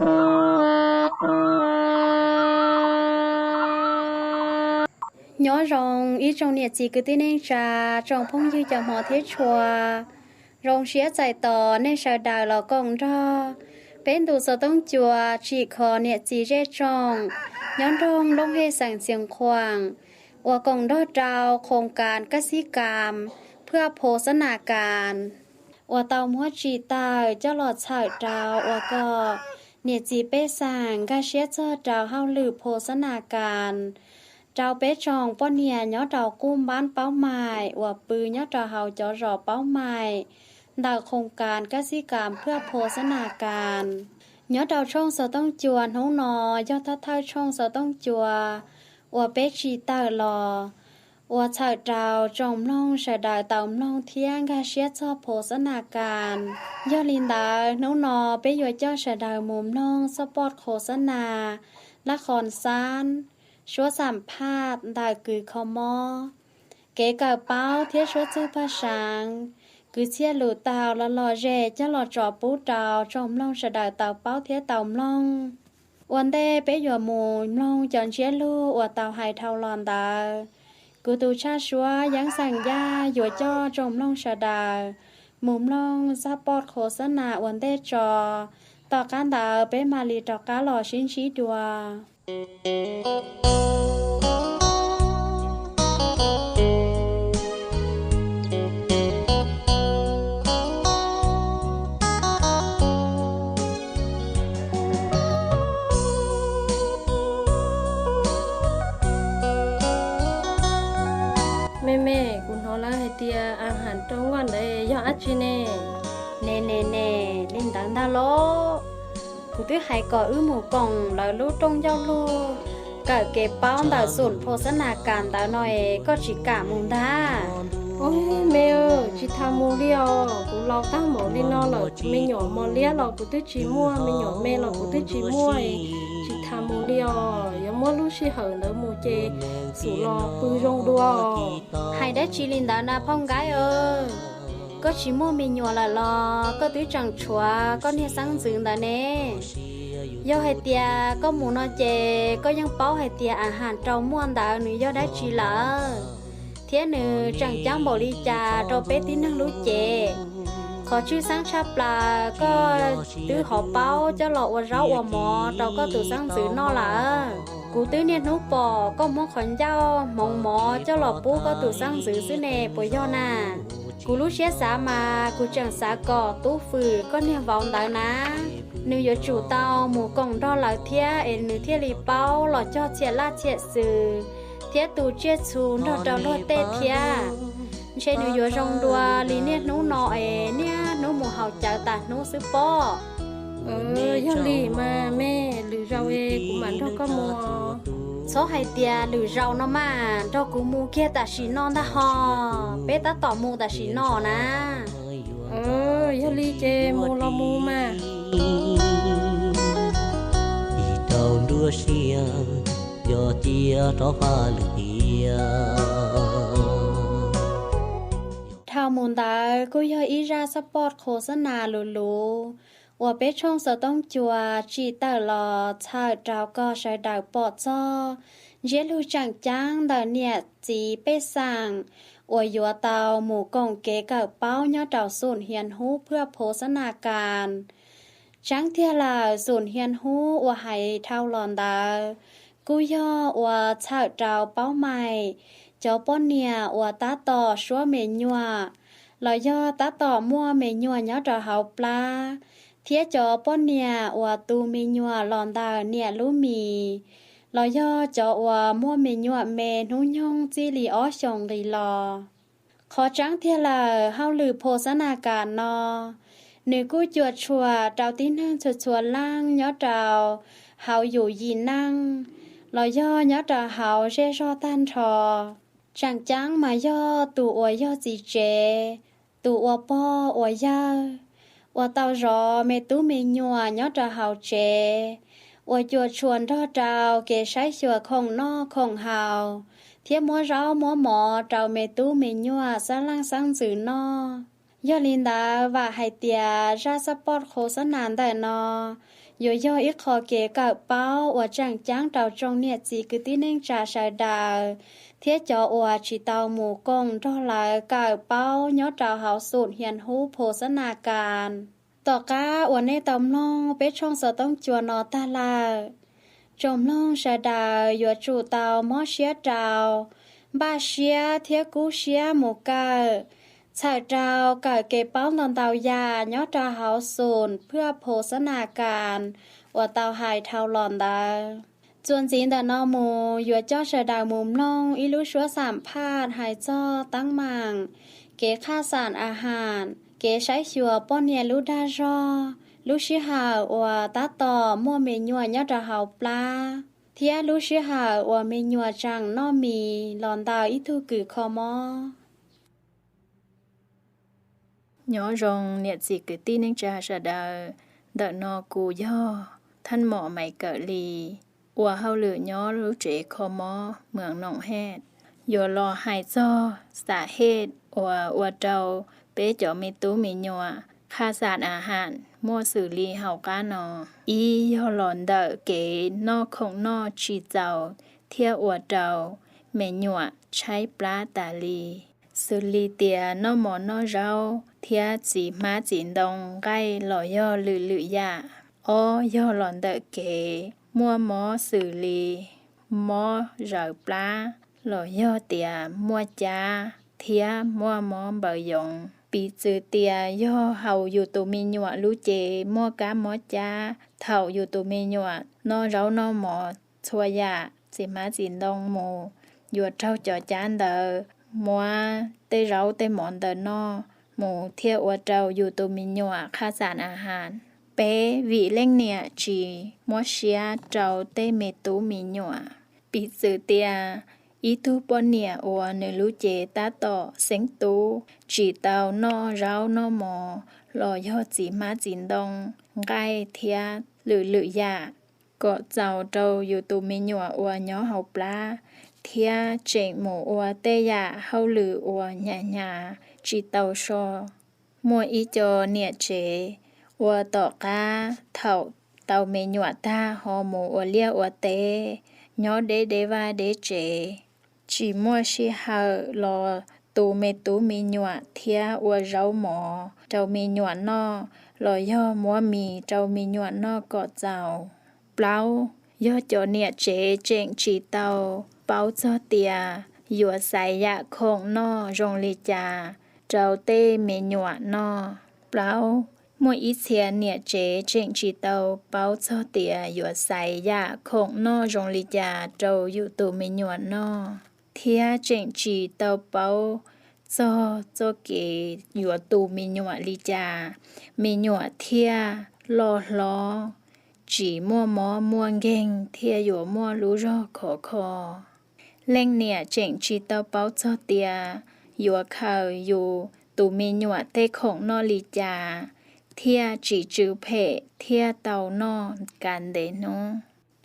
Nyob zoo ib tsoom niam txiv kwv tij neej tsa, tsoom phooj ywg cov hmov thiab tshua. Zoo siab txais tos nej sawv daws los koom nrog peb ntu xov tooj cua tsim kho niam txiv zej tsoom nyob nroog Looj Hej xeem Xiav Khuam uas koom nrog rau khoos kas kab xib kas phwaj pho xab nas kas uas tau muab tsim tawm coj los txhawm rau uas kom niam txiv pej xeem nkag siab txog rau hauj lwm pho xab nas kas rau peb tsoom poj niam nyob rau qub npab paub mais uas pw nyob rau hauv cov zos paub mais ntawm khoos kas kab xib kas phwaj pho xab nas kas. Nyob rau tshooj xov tooj cua hnub no yog thawj thawj tshooj xov tooj cua uas peb tsim tawm los uas txhawm rau tsoom mloog sawv daws tau mloog thiab nkag siab txog pho xab nas kas. Yog li ntawd hnub no peb yuav coj sawv daws mus mloog xab poj qho xab nas, laj qhos xab, suab xam phaj ntawm kwv kho mob, kev kawm paub thiab suab txuj paj sav, kwv txhiaj lus tau los lom zem coj los tso pub rau tsoom mloog sawv daws tau paub thiab tau mloog. Ua ntej peb yuav mus mloog cov ntsiab lus uas tau hais dhau los ntawd, kuv tus tshaj suab Yeeb Xeem Yaj yuav coj tsoom mloog sawv daws mus mloog xab poj qho xab nas ua ntej tso. Tom qab ntawd peb mam li rov qab los sib ntsib dua. Me me, kuv hnov lawv hais tias a has rau nkoj ntawd yog dab tsi ne? Ne ne ne, li ntawd ntag los. Kuv twb hais kom wb mus koom lawv lub rooj ncauj lug kawm kev paub ntawm xum pho xab nas kas ntawd no es koj tsis kam mus ntag. Ua me, tsis tas mus li os, kuv laus tag npaum li no lawm, me nyuam mos liab los kuv twb tsis muaj, me nyuam me los kuv twb tsis muaj, tsis tas mus li os. Yuav muab lub sij hawm ntawd mus ces xum los pw zoo dua. Hais dab tsi li ntawd na phauj Nkaib? Koj tsis muaj me nyuam lawm los koj twb tseem tshuav koj niag xeeb ntxwv ntawd ne? Yog hais tias koj mus no ces koj yeej paub hais tias a has rau muaj ntawd nws yog dab tsi lawm, thiab nws tseem ceeb npaum li cas rau peb tib neeg lub cev. Qhov tshwj xeeb tshaj plaws koj twb hov paub coj los ua zaub ua mov rau koj tus xeeb ntxwv noj lawm. Kuv twb niaj hnub pom koj muab qhov ncauj hmoov mov coj los pub koj tus xeeb ntxwv xwb ne puas yog na? Kuv lub siab xav mas kuv tseem xav kom tub fwm koj niag vauv ntawd na, nws yuav tsum tau mus koom nrog lawv thiab es nws thiaj li paub los cog txhiam laj txhiam xws thiab tu tsiaj txhu nrog rau luag tej thiab. Ntshe nws yuav zoo dua li niaj hnub no es niaj hnub mus haus cawv tas hnub xwb pob. Yog li mas me, lwm zaus es kuv mam nrog koj mus. Txhob hais tias lwm zaus no mas, nrog kuv mus kiag tam sim no ntag ho, peb tab tom mus tam sim no na. Yog li ces mus los mus mas. Ib rau nruab siab, yog cia rov faj lwm tiam. Dhau mus ntawd kuj yog ib zaj xab poj qho xab nas luv luv uas peb tshooj xov tooj cua tsim tawm los txhawm rau kom sawv daws pom txog ntsiab lus tseem ceeb ntawm niam txiv pej xeem uas yuav tau mus koom kev kawm paub nyob rau xum hias hub phwaj pho xab nas kas. Tseeb tiag lawm, xum hias hub uas hais dhau los ntawd kuj yog uas txhawm rau paub mais cov poj niam uas tab tom suab me nyuam los yog tab tom muaj me nyuam nyob rau hauv plab, thiab cov poj niam uas tu me nyuam los ntawm niam lub mis los yog cov uas muaj me nyuam me hnub nyoog txij li ob xyoos nqis los. Qhov tseeb tiag lawm, hauj lwm pho xab nas kas no nws kuj cuam tshuam rau tib neeg txhua txhua leej nyob rau hauv yus yim neej los yog nyob rau hauv zej zog tag nrho. Tseem ceeb mas yog tus uas yog txiv tsev, tus ua pog ua yawg uas tau zov me tub me nyuam nyob rau hauv tsev, uas cuam tshuam nrog rau kev saib xyuas khoom noj khoom haus thiab muab zaub muab mov rau me tub me nyuam xab leej xeeb ntxwv noj. Yog li ntawd vam hais tias zaj xab poj qho xab nas ntawm no Yuav yog ib qho kev kawm paub uas tseem ceeb rau tsoom niam txiv kwv tij neej tsa sawv daws, thiab cov uas tsis tau mus koom nrog lawv kawm paub nyob rau hauv xum hias hub phos xab nas kas. Tom qab uas nej tau mloog peb tshooj xov tooj cua no tag lawm, tsoom mloog sawv daws yuav tsum tau mob siab rau, npaj siab thiab kub siab mus kawm, txhawm rau kawm kev paub ntau ntau yam nyob rau hauv xum phiaj phos xab nas kas uas tau hais dhau los ntawd. Txuas ntxiv ntawm no mus yuav coj sawv daws mus mloog ib lub suab xam phaj hais txog teeb meem kev qhaj xam a has, kev saib xyuas poj niam lub dag zog, lub sij hawm uas tab tom muaj me nyuam nyob rau hauv plab, thiab lub sij hawm uas me nyuam tseem noj mis los ntawm ib tug kws kho mob. Nyob zoo niam txiv kwv tij neej tsa sawv daws, ntawm no kuv yog Thaj Mom Maiv Kawm Lis, ua hauj lwm nyob lub tsev kho mob Mws Noom Hej. Yuav los hais txog xam hej uas ua rau peb cov me tub me nyuam qhaj xam a has muaj xws li hauv qab no. Ib yog los ntawm kev noj khoom noj tsis txaus thiab ua rau me nyuam tshaib plab tas li, xws li tias noj mov noj zaub thiab txiv hmab txiv ntoo nqaij los yog lwm lwm yam. Ob yog los ntawm kev muaj mob xws li mob zawv plab los yog tias muaj cab thiab muaj mob npaws yoov. Piv txwv tias yog hauv yus tus me nyuam lub cev muaj kab mob cab, thaum yus tus me nyuam noj zaub noj mov txhua yam txiv hmab txiv ntoo mus, yuav raug cov cab ntawd muab tej zaub tej mov ntawd noj mus thiaj ua rau yus tus me nyuam qhaj xam a has. Peb vim leej niam tsis muab siab rau tej me tub me nyuam. Piv txwv tias ib tug poj niam uas nws lub cev tab tom xeeb tub tsis tau noj zaub noj mov los yog txiv hmab txiv ntoo, nqaij thiab lwm lwm yam kom txaus rau yus tus me nyuam uas nyob hauv plab, thiab tseem mus ua tej yam hauj lwm uas hnyav hnyav tsis tau so. Muaj ib co niam tsev uas tom qab thaum tau me nyuam tag ho mus ua liaj ua teb, nyob deb deb vaj deb tsev, tsis muaj sij hawm los tu me tub me nyuam thiab ua zaub mov rau me nyuam noj los yog muab mis rau me nyuam noj kom txaus. Plaub, yog cov niam tsev tseem tsis tau paub txog tias yuav xaiv yam khoom noj zoo li cas rau tej me nyuam noj. Plaub, muaj ib txhia niam tsev tseem tsis tau paub txog tias yuav xaiv yam khoom noj zoo li cas rau yus tus me nyuam noj, thiab tseem tsis tau paub txog txoj kev yuav tu me nyuam li cas, me nyuam thiaj loj hlob, tsis muaj mob muaj nkeeg thiaj yuav muaj lub zog khov kho. Leej niam tseem tsis tau paub txog tias yuav khaws yus tus me nyuam tej khoom noj li cas thiaj tsis tsw phem thiab tau noj kav ntev hnub.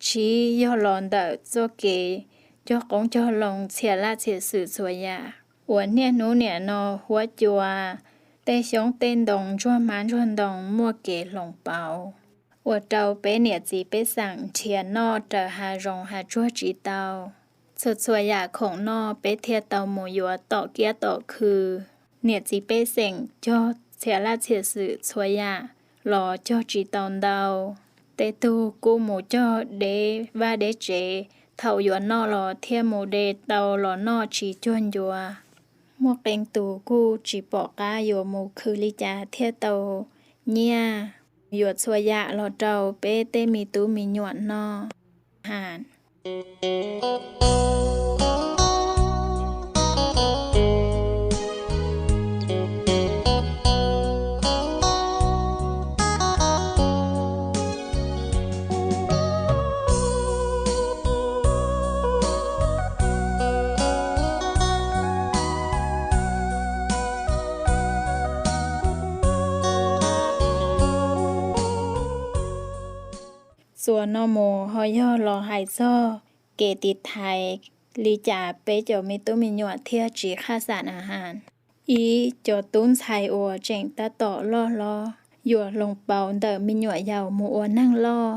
Tsib, yog los ntawm txoj kev cog qoob cog loo txhia laj txhia xwm txhua yam uas niaj hnub niam no huab cua, tej xyoob tej ntoo ntsuag hmab ntsuag ntoo muaj kev hloov pauv, ua rau peb niam txiv pej xeem nrhiav noj raws hav zoov hav tsuag tsis tau. Txhua txhua yam khoom noj peb thiaj tau mus yuav tom kiab tom khw. Niam txiv pej xeem cog txhia laj txhia xwm txhua yam los cog tsis tau ntau. Tej tug kuj mus cog deb vaj deb tsev, thaum yuav noj los thiaj mus de tau los noj tsis cuag ncua. Muaj qee tus kuj tsis pom qab yuav mus khw li cas thiaj tau nyiaj yuav txhua yam los rau peb tej me tub me nyuam noj. Ha. Txuas no mus ho yog los hais txog kev tiv thaiv li cas peb cov me tub me nyuam thiaj tsis qhaj xam na has. Ib, cov tub ntxhais uas tseem tab tom loj hlob, yuav hloov pauv ntawm me nyuam yaus mus ua neeg loj.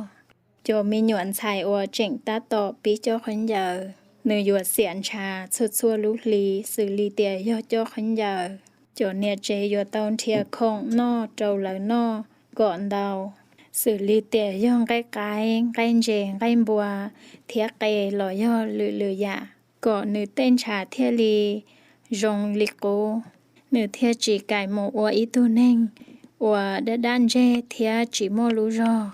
Cov me nyuam ntxhais uas tseem tab tom pib cob khaub ncaws, nws yuav xiam ntshav txhua txhua lub hli xws li tias yog cob khaub ncaws. Cov niam tsev yuav tau nrhiav khoom noj rau lawv noj kom ntau, xws li tias yog nqaij qaib, nqaij ntses, nqaij npua thiab qe los yog lwm lwm yam, kom nws tej ntshav thiaj li zoo li qub, nws thiaj tsis kam mus ua ib tug neeg uas daj daj ntseg thiab tsis muaj lub zog.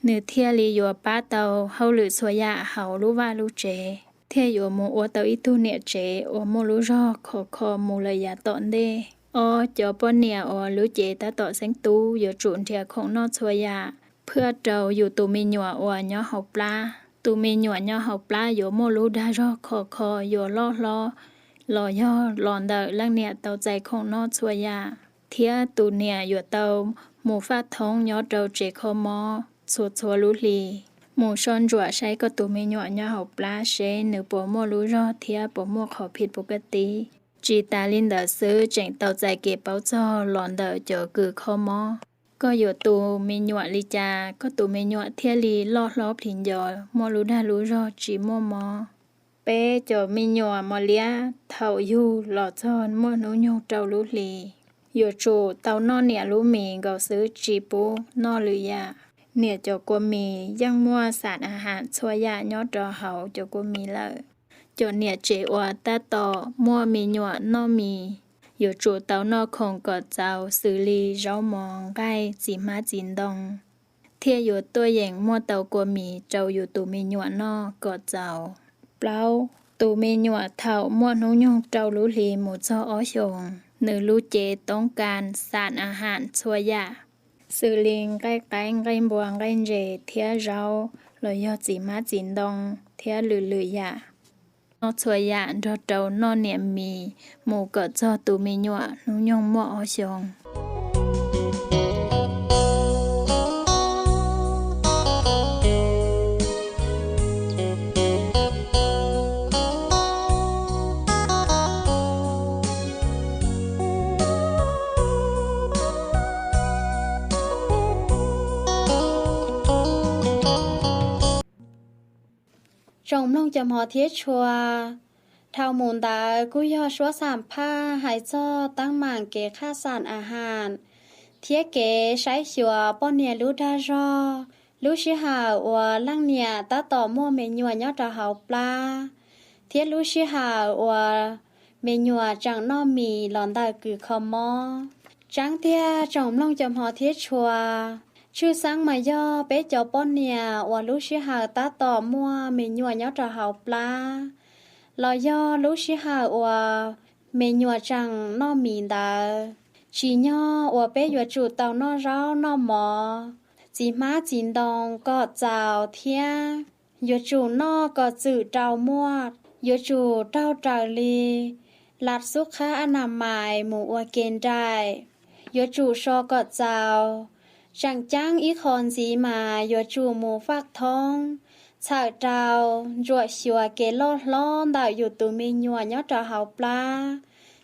Nws thiaj li yuav pab tau hauj lwm txhua yam hauv lub vaj lub tsev, thiaj yuav mus ua tau ib tug niam tsev uas muaj lub zog khov kho mus lawm yav tom ntej. Ob, cov poj niam uas lub cev tab tom xeeb tub yuav tsum nrhiav khoom noj txhua yam phaj rau yus tus me nyuam uas nyob hauv plab. Tus me nyuam nyob hauv plab yuav muaj lub dag zog khov kho, yuav loj hlob los yog los ntawm leej niam tau txais khoom noj txhua yam, thiab tus niam yuav tau mus faj thoob nyob rau tsev kho mob txhua txhua lub hli, mus soj ntsuam saib koj tus me nyuam nyob hauv plab seb nws puas muaj lub zog thiab puas muaj qhov phiv puas kaj tib. Tsis tas li ntawd xwb, tseem tau txais kev paub txog los ntawm cov kws kho mob, koj yuav tu me nyuam li cas koj tus me nyuam thiaj li loj hlob plhis nco, muaj lub dag lub zog tsis muaj mob. Peb, cov me nyuam mos liab thaum yug los txog muaj hnub nyoog rau lub hli, yuav tsum tau noj niam lub mis nkaus xwb, tsis pub noj lwm yam. Niam cov kua mis yeej muaj xas a has txhua yam nyob rau hauv cov kua mis lawm. Cov niam tsev uas tab tom muaj me nyuam noj mis, yuav tsum tau noj khoom kom txaus xws li zaub mov, nqaij, txiv hmab txiv ntoo, thiaj yuav tuaj yeem muaj tau kua mis rau yus tus me nyuam noj kom txaus. Plaub, tus me nyuam thaum muaj hnub nyoog rau lub hli mus txog ob xyoos, nws lub cev toob kas xas a has txhua yam, xws li nqaij qaib, nqaij npua, nqaij ntses thiab zaub los yog txiv hmab txiv ntoo thiab lwm lwm yam. Noj txhua yam nrog rau noj niam mis mus kom txog tus me nyuam hnub nyoog muaj ob xyoos. Tsoom mloog cov hmov thiab tshua, dhau mus ntawd kuj yog suab xam phaj hais txog teeb meem kev qhaj xas a has thiab kev saib xyuas poj niam lub dag zog lub sij hawm uas leej niam tab tom muaj me nyuam nyob rau hauv plab, thiab lub sij hawm uas me nyuam tseem noj mis los ntawm kws kho mob. Tseeb tiag tsoom mloog cov hmov thiab tshua, tshwj xeeb mas yog peb cov poj niam uas lub sij hawm tab tom muaj me nyuam nyob rau hauv plab los yog lub sij hawm uas me nyuam tseem noj mis ntawd, tsim nyog uas peb yuav tsum tau noj zaub noj mov, txiv hmab txiv ntoo kom txaus thiab yuav tsum noj kom txwm rau muaj, yuav tsum raug raws li lam xub qhab a na mais mus ua ke nraim, yuav tsum so kom txaus. Tseem ceeb ib qho ntxiv mas yuav tsum mus faj thoob, txhawm rau ntsuam xyuas kev loj hlob ntawm yus tus me nyuam nyob rau hauv plab,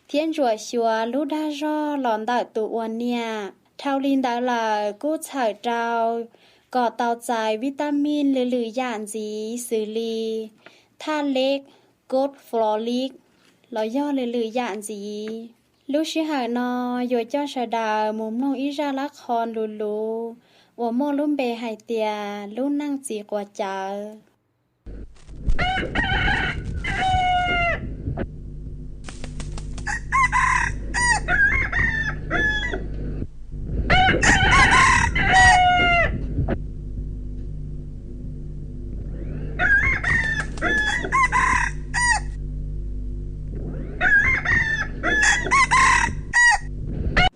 thiab ntsuam xyuas lub dag zog los ntawm tus ua niam. Dhau li ntawd lawm kuj txhawm rau kom tau txais vitamin lwm lwm yam ntxiv xws li thaj leb, kod folic, los yog lwm lwm yam ntxiv. Lub sij hawm no yuav coj sawv daws mus mloog ib zaj lab qho luv luv uas muaj lub npe hais tias lub neej txiv quav cawv.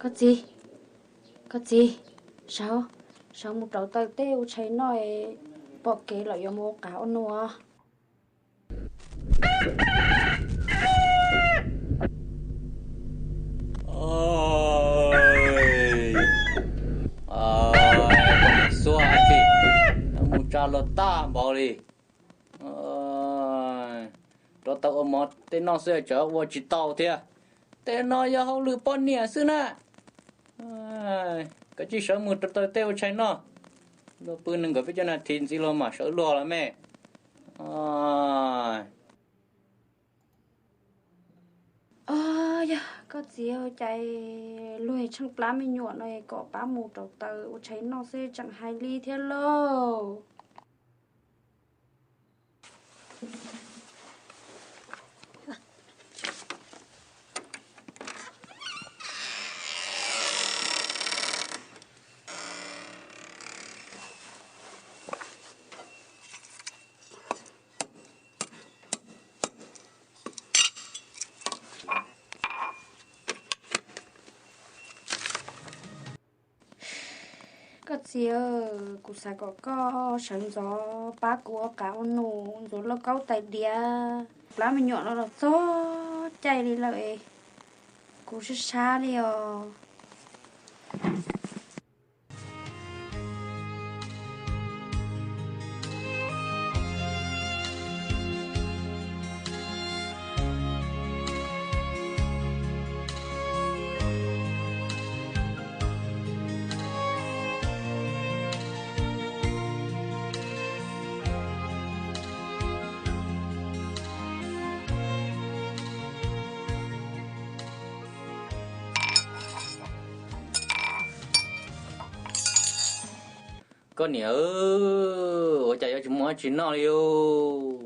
Koj txiv, koj txiv, sawv, sawv mus rauv taws tej ua tshais noj, pom kev lawm yuav mus ua qav ua nua. Poj niam xuab txij, mus tsa los tag npaum li. Rauv taws ua mov tej noj xwb tsam ua tsis tau thiab. Tej no yog hauj lwm poj niam xwb na. Kav tsij sawv mus rauv taws tej ua tshais noj. Luag pw nees nkaum peb caug nas this ntxiv los mam sawv luag los me. Yog koj txiv, cas luag tsheej plab me nyuam no kom pab mus rauv taws ua tshais noj xwb tseem hais li thiab lauj. Koj txiv, kuv xav kom koj sawv ntxov pab kuv ua qav ua num ntxuav lauj kaub tais diav. Plab me nyuam no los txog caij li lawm, kuv sab sab li os. Koj niam, ua cas yuav tsis muaj dab tsi noj li os?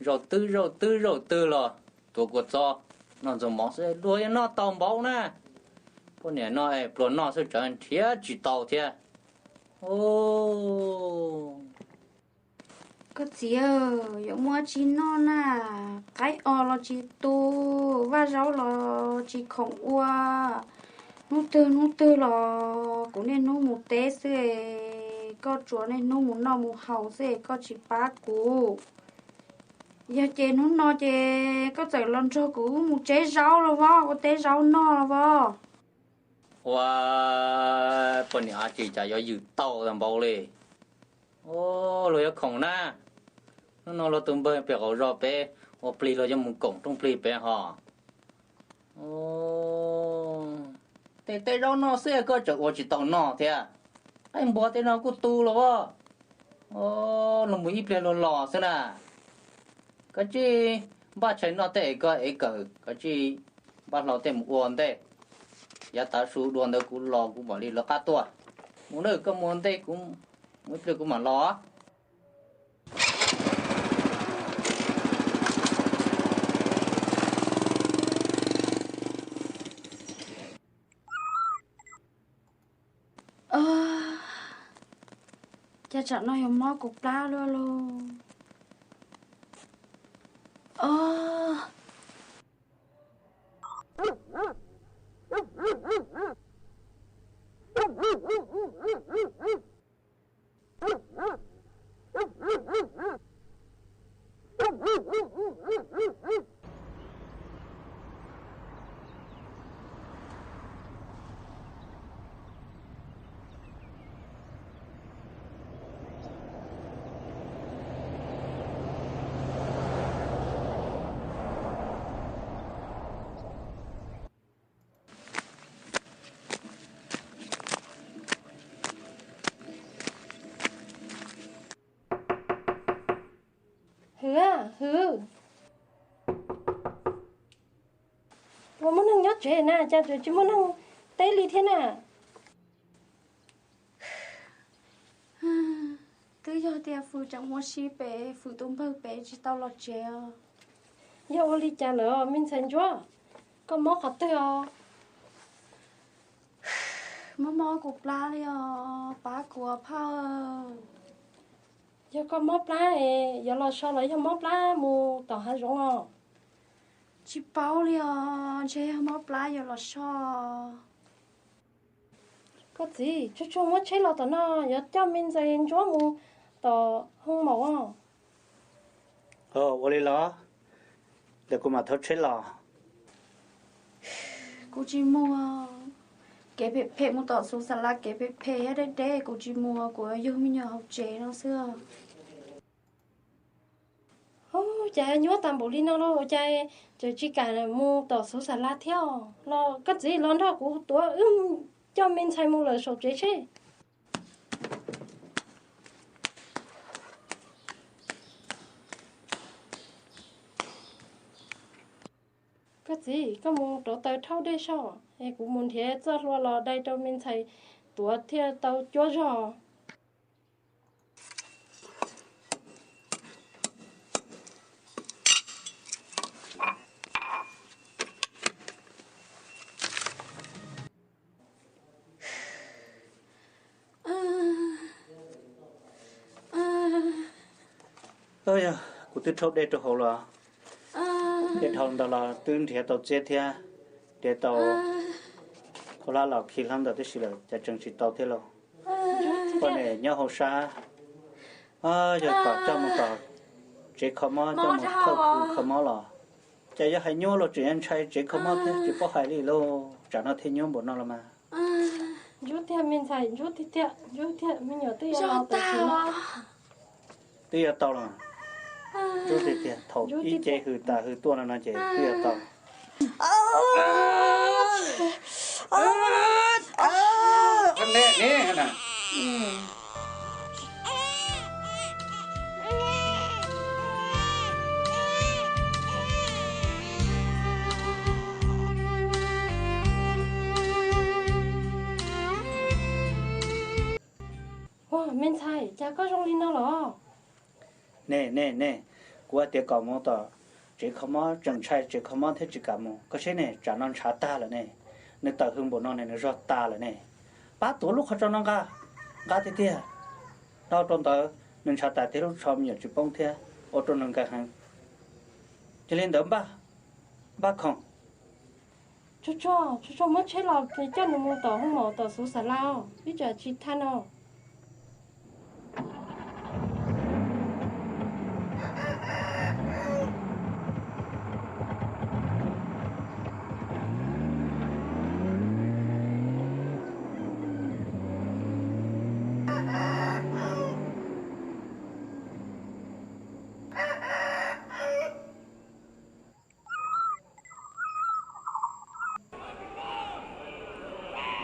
Zaum twg zaum twg zaum twg los tuav kua txob noj ntxuag mov xwb, luag yuav noj tau npaum na. Poj niam no pluas noj xwb tseem nrhiav tsis tau thiab. Koj txiv, yuav muaj dab tsi noj na? Qaib os los tsis tu, vaj zaub los tsis khoom ua. Hnub twg hnub twg los kuv niaj hnub mus teb xwb, koj tsuas niaj hnub mus noj mus haus xwb, koj tsis pab kuv. Yog ces hnub no ces koj txawm los nrog kuv mus tseb zaub los vos, ua teb zaub noj los vos. Ua, poj niam a tsis cas yuav yws tau tag npaum li. Luag yuav khoom na. Hnub no luag tus npawg pem qaum zos pem ua plig, luag yuav mus koom rooj plig pem hos. Tej teb zaub noj xwb koj tseem ua tsis tau noj thiab. Qaib npua tej no kuj tu los as. Luag mus ib pliag luag los xwb na. Koj tsij npaj tshais noj tej es koj ev kawm, koj tsij npaj hlau tej mus ua ntej. Yav tav su dua ntawd kuv los kuv mam li lawv qab tuaj. Mus nawb, koj mus ua ntej, kuv mus ib pliag kuv mam los. Cas tsam no yuav mob kuv plab luaj lauj. Hwm, hwm. Ua muaj neeg nyob tsev na, cas tseem tsis muaj neeg teb li thiab na? Twb yog tias Fwm tseem ua si pem Fwm tus npawg pem tsis tau los tsev. Yog ua li cas lawm me ntxhais Ntsuab? Koj mob qhov twg os? Mob mob kuv plab li os, pab kuv phauj. Yog koj mob plab es yuav los so los yog mob plab mus tom hav zoov os? Tsis paub li os, ntshe yog mob plab yuav los so. Koj txiv, tsuag tsuag muab tsheb los tom no, yuav coj me ntxhais Ntsuab mus tom hoo maum os. Ua li los, ntawm kuv mam thauj tsheb los. Kuv tsis mus, kev phem phem mus tom Xus Xas Las kev phem phem thiab deb deb, kuv tsis mus, kuv yug me nyuam hauv tsev no xwb. Ub, cas nyuaj tag npaum li no los cas tseem tsis kam mus tom Xus Xas Las thiab os? Los koj txiv los nrog kuv tuav wb coj me ntxhais mus lawm saum tsev seb. Koj txiv, koj mus rauv taws rhaub dej soj es kuv mus nrhiav txoj hlua los dai rau me ntxhais tuav thiaj tau cuab zog. Yog kuv twb rhaub dej rau hauv los, dej dhau ntawd los twb nrhiav tau txiab thiab, nrhiav tau khaub hlab los khi hlab ntawd tib si lawm cas tseem tsis tau thiab lauj. Poj niam nyob hauv sab, yog kom coj mus tom tsev kho mob, coj mus thauj kho mob los cas yuav hais nyuaj los tseem ntshai tsev kho mob thiab tsis paub hais li lauj. Tsam no thiaj nyuaj npaum no los mas. Ntsuab tiag me ntxhais, ntsuab tiag tiag, ntsuab tiag me nyuam twb yuav tau los. Twb yuav tau los. Ntsuab tiag tiag, thaum ib ce hws tas hws tuaj no no ces twb yuav tau. Ua, me ntxhais, cas koj zoo li no los? Ne ne ne, kuv hais tias kom mus tom tsev kho mob, tseem ntshai tsev kho mob thiab tsis kam mus. Koj saib ne, tsam no ntshav tag lawm ne, nws tawm hws npaum no ne, nws zog tas lawm ne. Pab tuav lub qhov tso no nqa, nqa tiag tiag. Dhau rau ntawd nws ntshav tas thiab lub tsho me nyuam tsis poob thiab, ua rau nws nkees heev. Yog li ntawd npaj, npaj khoom. Tsuag tsuag, tsuag tsuag muab tsheb los coj nws mus tom hoo maum tom xuv xav laus, ib tsam tsis thaj no.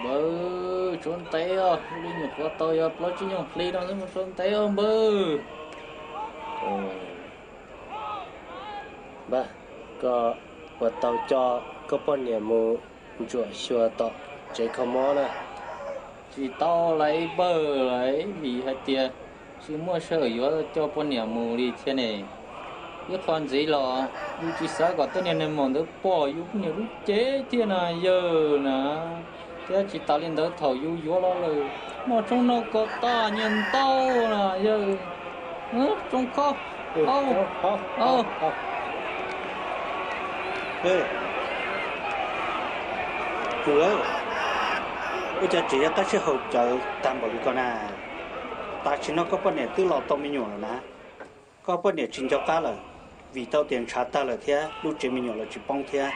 Npawg, tshuav ntev os, li nyuam qhuav tau yog plaub tsib nyuag hli no xwb, mus tshuav ntev os npawg. Npawg, koj puas tau coj koj poj niam mus ntsuam xyuas tom tsev kho mob na? Tsis tau lawm npawg, vim hais tias tsis muaj sij hawm yuav coj poj niam mus li thiab ne. Ib qho ntxiv los yus tsis xav kom tej niag neeg maum ntawd pom yus poj niam lub cev thiab na yawg na. Thiab tsis tas li ntawd thaum yus yuav los lawm, noj tshoob noj kos tas nyias ntaub na yawg. Tsoo kho. Ua cas tseem yuav qab sib haum cawv tag npaum li ko na? Tam sim no koj poj niam twb los tau me nyuam lawm na. Koj poj niam tsis nco qab lawm, vim tau tias ntshav tag lawm thiab lub tsev me nyuam los tsis poob thiab,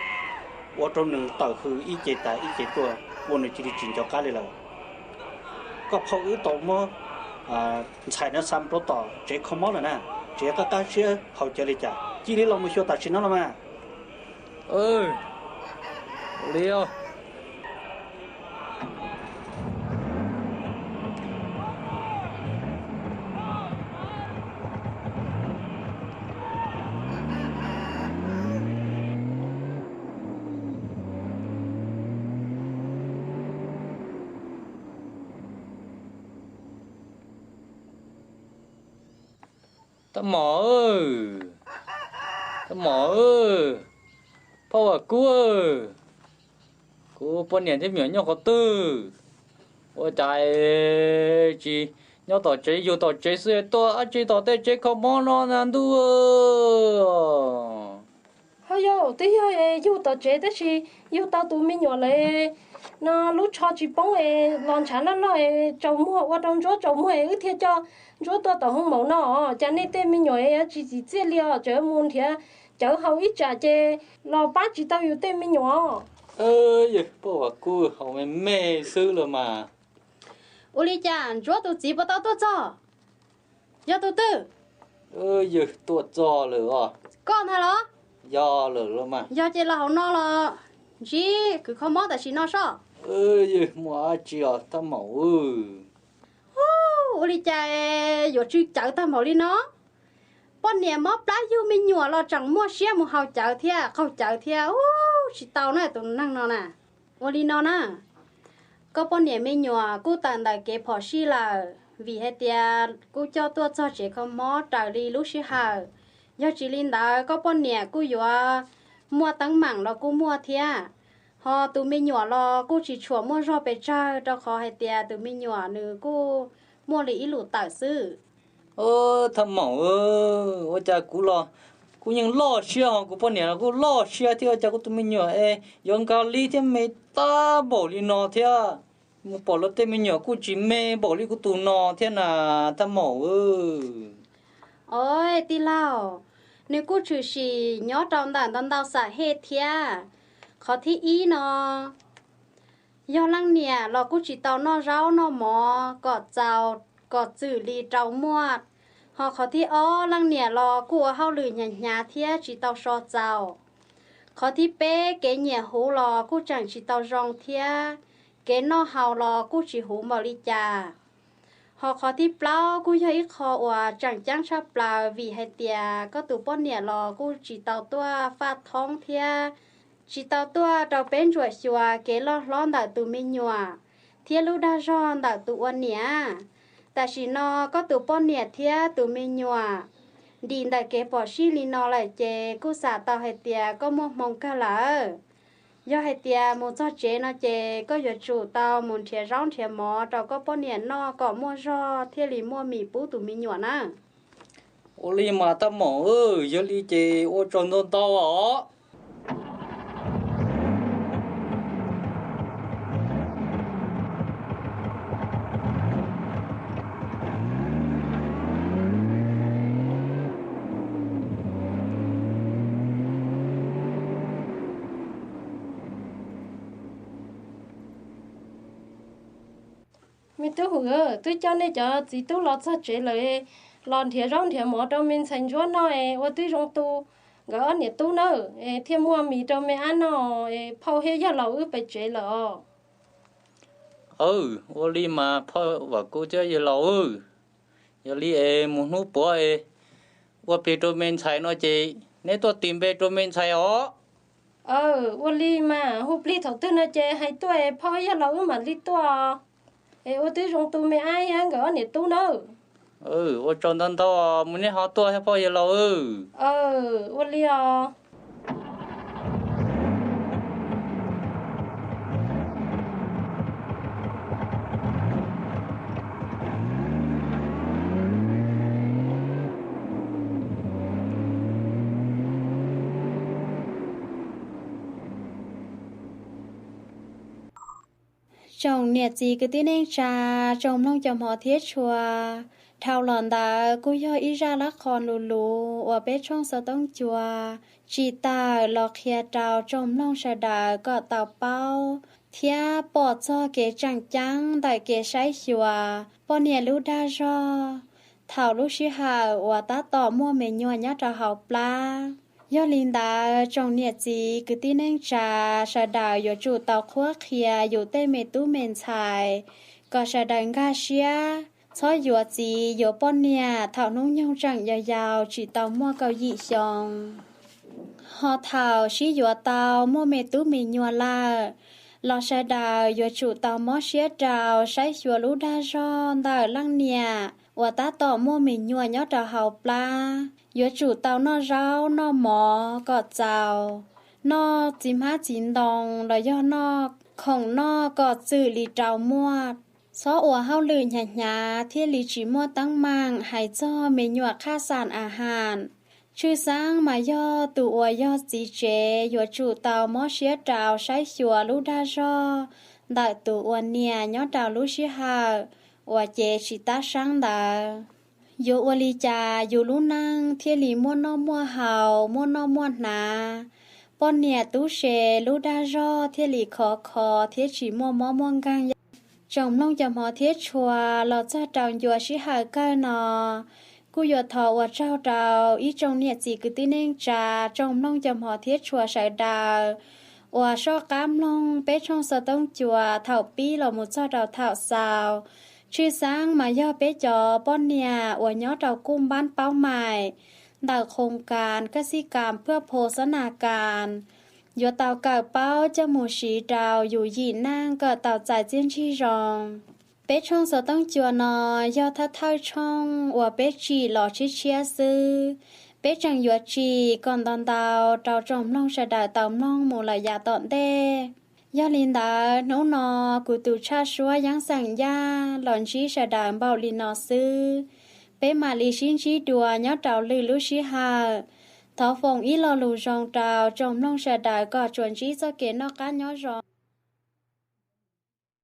ua rau nws tawm hws ib ce tas ib ce tuaj, ua nws cia li tsis nco qab li lawm. Koj phauj wb tau muab ntxhais no xa rau tom tsev kho mob lawm na, tseem yuav qab qab siab haum cawv li cas? Cia li los mus xyuas tam sim no los mas. Li os. Tab mom, tab mom, phauj Vam Kub, kuv poj niam thiab me nyuam nyob qhov twg? Ua cas tsis nyob tom tsev, yug tom tsev xwb tuaj dab tsi tom tej tsev kho mob no na ntuj? Ho yog twb yog yug tom tsev tab sis yug tau tus me nyuam lawm no, lub tsho tsis poob es los ntshav loj loj es tsaus muag, ua rau Ntsuab tsaus muag es wb thiaj coj Ntsuab tuaj tom hoo maum no. Cas nej tej me nyuam yuav tsis txim txiaj li os, tseem mus nrhiav cawv haus ib tsam ces los pab tsis tau yus tej me nyuam. Yawg poj Vam Kub, haus me me xwb los mas. Ua li cas Ntsuab tus txiv puas tau tuaj txog? Yog tus twg? Yawg tuaj txog lawm os. Koj ntag los? Yog lawm los mas. Yog ces los hauv no los ntsib kws kho mob tam sim no soj. Yog muaj dab tsi os Thaj Maum? Ua li cas yuav tsw cawv tag npaum li no? Poj niam mob plab yug me nyuam los tseem muaj siab mus haus cawv thiab qaug cawv thiab. Ub, tsis tau na tus neeg no na. Ua li no na, koj poj niam me nyuam kuj tawm ntawm kev phom sij lawm, vim hais tias kuj coj tuaj txog tsev kho mob raws li lub sij hawm. Yog tsis li ntawd koj poj niam kuj yuav muaj teeb meem los kuj muaj thiab. Ho tus me nyuam los kuj tsis tshua muaj zog pes tsawg, rau qhov hais tias tus me nyuam nws kuj muaj li ib lus tawm xwb. Thaj Maum, ua cas kuv los kuv yeej loj siab ho kuv poj niam los kuj loj siab thiab, ua cas kuv tus me nyuam es yuav nkag li thiab me tab npaum li no thiab? Mus pom luag tej me nyuam kuj tsis me npaum li kuv tus no thiab na Thaj Maum. Os tij laug, nws kuj tshwm sim nyob rau ntawm ntau ntau xam hej thiab. Qhov thib ib no, yog leej niam los kuj tsis tau noj zaub noj mov kom txaus kom txwm li rau muaj. Ho qhov thib ob, leej niam los kuj ua hauj lwm hnyav hnyav thiab tsis tau so txaus. Qhov thib peb, kev nyiam huv los kuj tseem tsis tau zoo thiab, kev noj haus los kuj tsis huv npaum li cas. Ho qhov thib plaub kuj yog ib qho uas tseem ceeb tshaj plaws, vim hais tias koj tus poj niam los kuj tsis tau tuaj faj thoob thiab tsis tau tuaj rau peb ntsuam xyuas kev loj hlob ntawm tus me nyuam thiab lub dag zog ntawm tus ua niam. Tam sim no koj tus poj niam thiab tus me nyuam dim ntawm kev phom sij li no lawm ces kuj xam tau hais tias koj muaj hmoo kawg lawm. Yog hais tias mus txog tsev no ces koj yuav tsum tau mus nrhiav zaub nrhiav mov rau koj poj niam noj kom muaj zog thiaj li muaj mis pub tus me nyuam na. Ua li mas Thaj Maum, yog li ces ua tsaug ntau ntau os. Me tub Hwm, twb coj nej cov txiv tub los txog tsev lawm, los nrhiav zaub nrhiav mov rau me ntxhais ntsuab noj es ua twb zoo tu nkawd ob niam tub nawb, es thiaj muaj mis rau me ab noj, es phauj thiab yawg laus wb pem tsev lawm os. Aw, ua li mas phauj Vam Kub thiab yawg laus, yog li es mus hnub puav es ua plig rau me ntxhais no ces neb tuaj tis npe rau me ntxhais os. Aw, ua li mas hu plig thaum twg no ces hais tuaj es phauj thiab yawg laus wb mam li tuaj, es ua twb zoo tu me ab thiab nkawd ob niam tub nawb. Ua tsaug ntau ntau, mus nej ho tuaj thiab phauj yawg laus. Aw, ua li os. Tsoom niam txiv kwv tij neej tsa, tsoom mloog cov hmov thiab tshua, dhau los ntawd kuj yog ib zaj lab qho luv luv uas peb tshooj xov tooj cua tsim tawm los qhia rau tsoom mloog sawv daws kom tau paub thiab pom txog kev tseem ceeb ntawm kev saib xyuas poj niam lub dag zog thaum lub sij hawm uas tab tom muaj me nyuam nyob rau hauv plab. Yog li ntawd, tsoom niam txiv kwv tij neej tsa, sawv daws yuav tsum tau qhuab qhia yus tej me tub me ntxhais kom sawv daws nkag siab, txhob yuav txiv yuav poj niam thaum hnub nyoog tseem yau yau tsis tau muaj kaum yim xyoo. Ho thaum sib yuav tau muaj me tub me nyuam lawm, los sawv daws yuav tsum tau mob siab rau saib xyuas lub dag zog ntawm leej niam uas tab tom muaj me nyuam nyob rau hauv plab. Yuav tsum tau noj zaub noj mov kom txaus, noj txiv hmab txiv ntoo los yog noj khoom noj kom txwm li rau muaj. Txhob ua hauj lwm hnyav hnyav thiaj li tsis muaj teeb meem hais txog me nyuam qhaj xam a has. Tshwj xeeb mas yog tus uas yog txiv tsev yuav tsum tau mob siab rau saib xyuas lub dag zog ntawm tus ua niam nyob rau lub sij hawm uas cev tsis tab seeb ntawd. Yuav ua li cas yus lub neej thiaj li muaj noj muaj haus, muaj noj muaj hnav, poj niam tub se lub dag zog thiaj li khov kho thiab tsis muaj mob muaj nkeeg. Tsoom mloog cov hmov thiab tshua, los txog rau ncua sij hawm kawg no, kuj yuav thov ua tsaug rau ib tsoom niam txiv kwv tij neej tsa, tsoom mloog cov hmov thiab tshua sawv daws Uas soj qab mloog peb tshooj xov tooj cua thaum pib los mus txog rau thaum xaus, tshwj xeeb mas yog peb cov poj niam uas nyob rau kuj npab paub mais ntawm khoos kas kaj xij kas phuaj pho xab nas kas yuav tau kawm paub coj mus siv rau yus yim neej kom tau txais txiaj ntsig zoo. Peb tshooj xov tooj cua no yog thawj thawj tshooj uas peb tsim los tshiab tshiab xwb. Peb tseem yuav tsim kom ntau ntau rau tsoom mloog sawv daws tau mloog mus lawm yav tom ntej. Yog li ntawd hnub no kuv tus tshaj suab Yeeb Xeem Yaj los ntsib sawv daws npaum li no xwb. Peb mam li sib ntsib dua nyob rau lwm lub sij hawm. Thov foom ib lo lus zoo rau tsoom mloog sawv daws kom tsuas ntsib txoj kev noj qab nyob zoo.